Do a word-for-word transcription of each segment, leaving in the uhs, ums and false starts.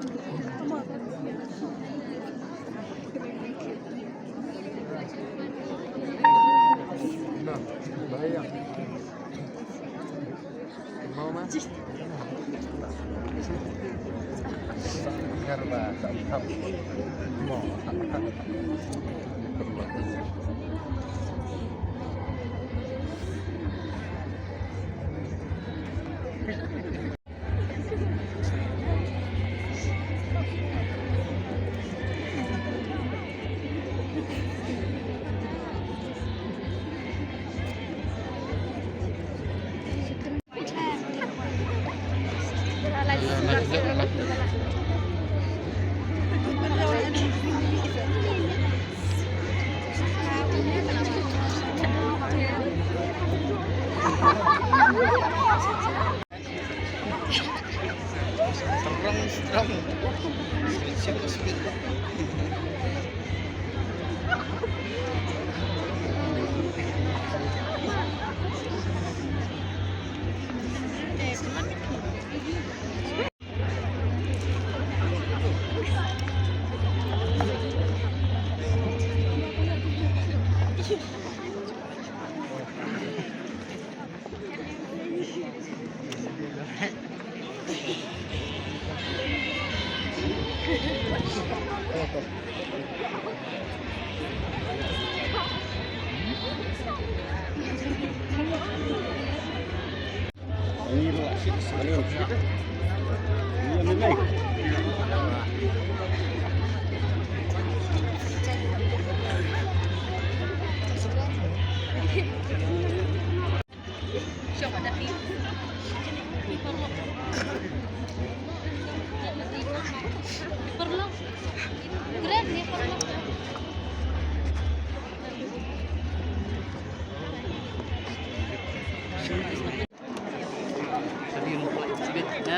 Strong, strong. Speed, speed, speed.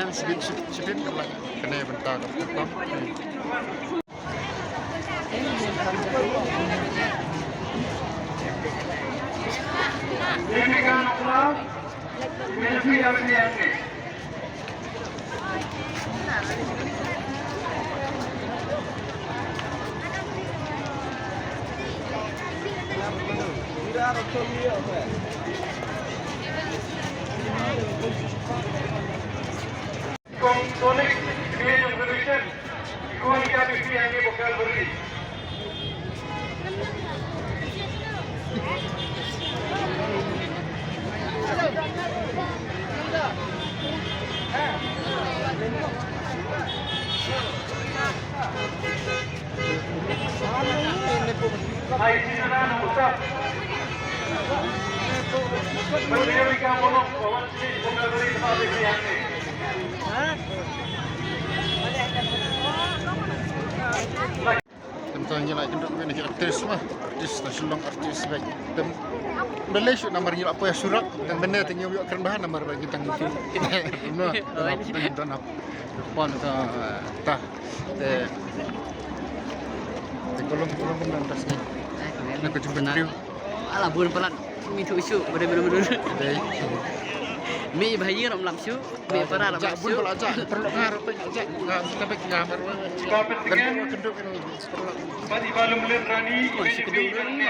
Shibit, shibit, shibit, kane bynta ka pom. Sonic Creative Solution, Kuan K B C, Annie Vocal Bari. Tang ngi la kynduh kmen ki artist ma, artist na Shillong, artist bad. Tang da lei shuh namar ngi la poi surok, tang mynne tang ngi ïoh kren bha namar ba ngi tang ngi. No, tang don ap. Pon ka ta. Te. Te kolom kolom kumne tas ni. Na ka jumpa ngi. Ala bun palat. Mi tu isu bade bade bade. Dei. Mi bha yi ram lam shu. Mi para ram lam shu. Bun palat ja. Perlu ngar pe ja. Ngar tapi ngar. Kan tu kan tu kan. Perlu. Badi balum len rani. Masih kedua ni.